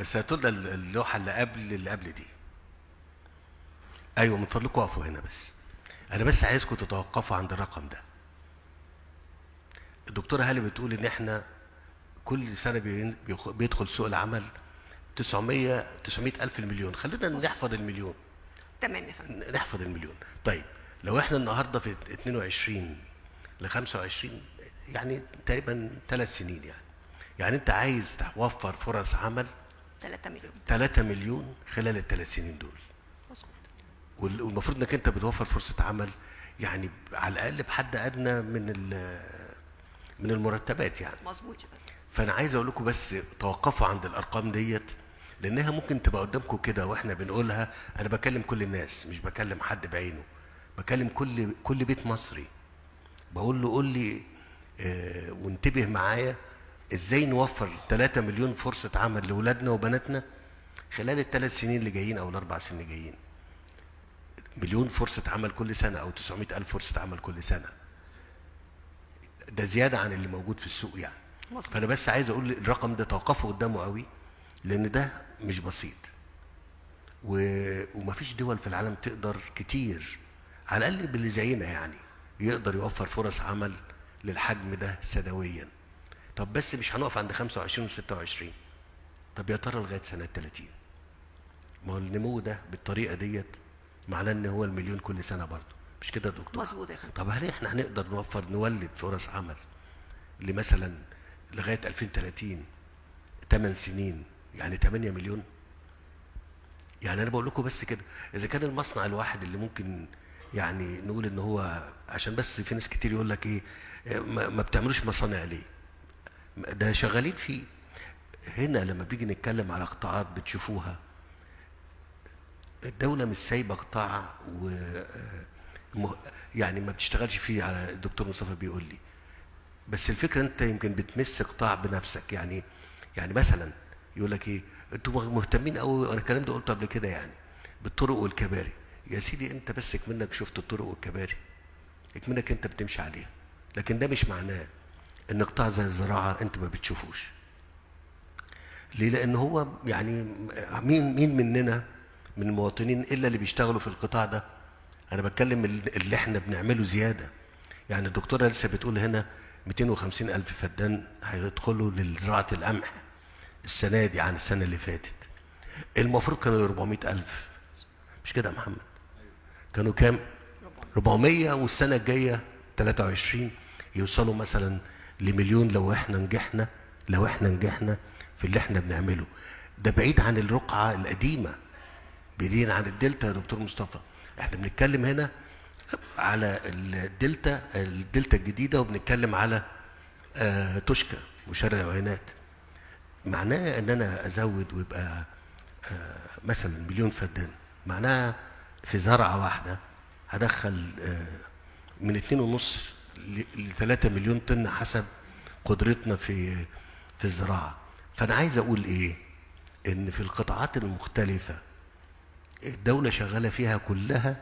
بس هاتوا لنا اللوحة اللي قبل اللي قبل دي. ايوه من فضلكم اقفوا هنا بس، انا بس عايزكم تتوقفوا عند الرقم ده. الدكتورة هاله بتقول ان احنا كل سنة بيدخل سوق العمل 900 ألف المليون، خلينا نحفظ المليون. تمام يا فندم، نحفظ المليون. طيب لو احنا النهارده في 22 ل 25، يعني تقريبا 3 سنين، يعني انت عايز توفر فرص عمل 3 مليون، 3 مليون خلال الثلاث سنين دول. مظبوط. والمفروض انك انت بتوفر فرصة عمل يعني على الاقل بحد ادنى من المرتبات يعني. مظبوط يا فندم. فانا عايز اقول لكم بس توقفوا عند الارقام ديت، لانها ممكن تبقى قدامكم كده واحنا بنقولها. انا بكلم كل الناس، مش بكلم حد بعينه، بكلم كل بيت مصري، بقول له قول لي وانتبه معايا ازاي نوفر 3 مليون فرصة عمل لاولادنا وبناتنا خلال الثلاث سنين اللي جايين او الاربع سنين اللي جايين. مليون فرصة عمل كل سنة او 900 ألف فرصة عمل كل سنة، ده زيادة عن اللي موجود في السوق يعني. مظبوط. فانا بس عايز اقول الرقم ده توقفوا قدامه قوي، لان ده مش بسيط، ومفيش دول في العالم تقدر كتير على الاقل باللي زينا يعني يقدر يوفر فرص عمل للحجم ده سنويا. طب بس مش هنقف عند 25 و26، طب يا ترى لغاية سنة 30؟ ما هو النمو ده بالطريقة ديت معناه ان هو المليون كل سنة برضه، مش كده يا دكتور؟ مظبوط يا فندم. طب هل احنا هنقدر نوفر نولد فرص عمل لمثلا لغاية 2030 8 سنين، يعني 8 مليون؟ يعني انا بقول لكم بس كده، اذا كان المصنع الواحد اللي ممكن يعني نقول ان هو، عشان بس في ناس كتير يقول لك ايه ما بتعملوش مصانع ليه؟ ده شغالين فيه. هنا لما بيجي نتكلم على قطاعات بتشوفوها، الدولة مش سايبة قطاع و يعني ما بتشتغلش فيه. على الدكتور مصطفى بيقول لي، بس الفكرة انت يمكن بتمس قطاع بنفسك. يعني مثلا يقول لك ايه، انتوا مهتمين قوي، انا الكلام ده قلته قبل كده يعني، بالطرق والكباري. يا سيدي انت بس اكمنك شفت الطرق والكباري، اكمنك انت بتمشي عليها، لكن ده مش معناه ان قطاع زي الزراعة انت ما بتشوفوش. ليه؟ لان هو يعني مين مننا من المواطنين الا اللي بيشتغلوا في القطاع ده؟ انا بتكلم اللي احنا بنعمله زيادة. يعني الدكتورة لسه بتقول هنا 250 ألف فدان هيدخلوا لزراعة القمح السنة دي عن السنة اللي فاتت. المفروض كانوا 400 ألف، مش كده يا محمد؟ كانوا كام؟ 400، والسنة الجاية 23 يوصلوا مثلا لمليون لو احنا نجحنا، لو احنا نجحنا في اللي احنا بنعمله. ده بعيد عن الرقعة القديمة، بعيد عن الدلتا يا دكتور مصطفى. احنا بنتكلم هنا على الدلتا، الدلتا الجديدة، وبنتكلم على توشكا وشرق العوينات. معناه ان انا ازود ويبقى مثلا مليون فدان، معناها في زرعة واحدة هدخل من 2.5 ل 3 مليون طن حسب قدرتنا في الزراعة. فأنا عايز أقول إيه؟ إن في القطاعات المختلفة الدولة شغالة فيها كلها،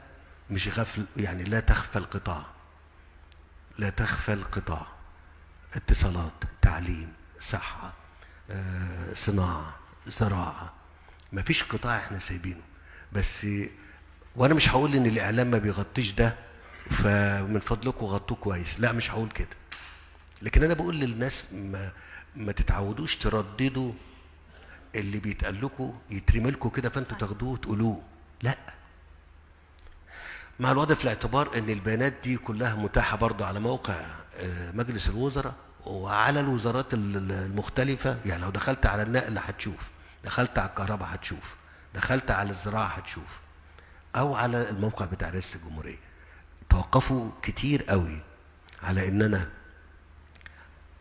مش غفل يعني، لا تخفى القطاع، لا تخفى القطاع. اتصالات، تعليم، صحة، صناعة، زراعة، مفيش قطاع احنا سايبينه. بس وانا مش هقول ان الاعلام ما بيغطيش ده، فمن فضلكم غطوه كويس، لا مش هقول كده. لكن انا بقول للناس ما تتعودوش ترددوا اللي بيتقال لكم، يترمي لكم كده فانتوا تاخدوه وتقولوه. لا، مع الوضع في الاعتبار ان البيانات دي كلها متاحة برضو على موقع مجلس الوزراء وعلى الوزارات المختلفة. يعني لو دخلت على النقل هتشوف، دخلت على الكهرباء هتشوف، دخلت على الزراعة هتشوف، او على الموقع بتاع رئاسة الجمهورية. توقفوا كتير قوي على اننا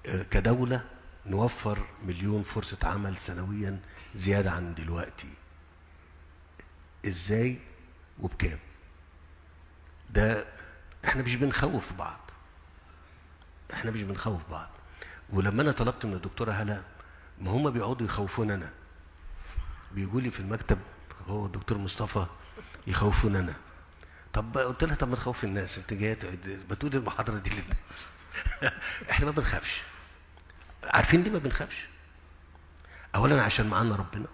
كدولة نوفر مليون فرصة عمل سنويا زيادة عن دلوقتي. ازاي وبكام؟ ده احنا مش بنخوف بعض، احنا مش بنخوف بعض. ولما انا طلبت من الدكتورة هلا، ما هم بيقعدوا يخوفونا انا، بيجوا لي في المكتب هو الدكتور مصطفى يخوفونا انا. طب قلت لها طب ما تخوف الناس، انت جاية بتقول المحاضرة دي للناس. احنا ما بنخافش. عارفين ليه ما بنخافش؟ اولا عشان معانا ربنا،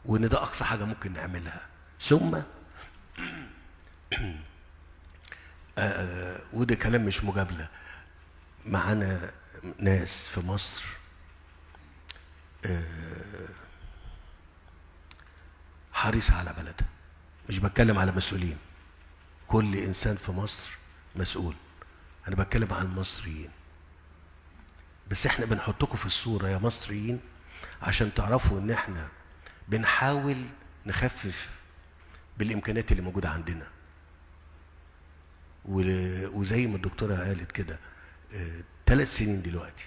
وان ده اقصى حاجة ممكن نعملها. ثم وده كلام مش مجاملة، معانا ناس في مصر حريصة على بلدها. مش بتكلم على مسؤولين، كل انسان في مصر مسؤول، انا بتكلم عن المصريين. بس احنا بنحطكم في الصورة يا مصريين عشان تعرفوا ان احنا بنحاول نخفف بالامكانيات اللي موجودة عندنا. وزي ما الدكتورة قالت كده، 3 سنين دلوقتي،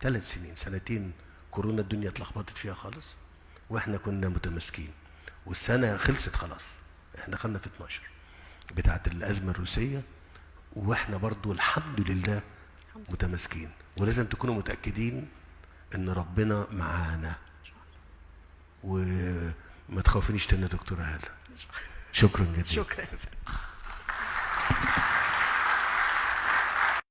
3 سنين، سنتين كورونا الدنيا اتلخبطت فيها خالص، واحنا كنا متماسكين، والسنة خلصت خلاص، احنا دخلنا في 12 بتاعت الازمة الروسية، واحنا برضو الحمد لله متماسكين. ولازم تكونوا متاكدين ان ربنا معانا، وما تخافنيش تاني يا دكتورة هاله. شكرا جزيلا. شكرا.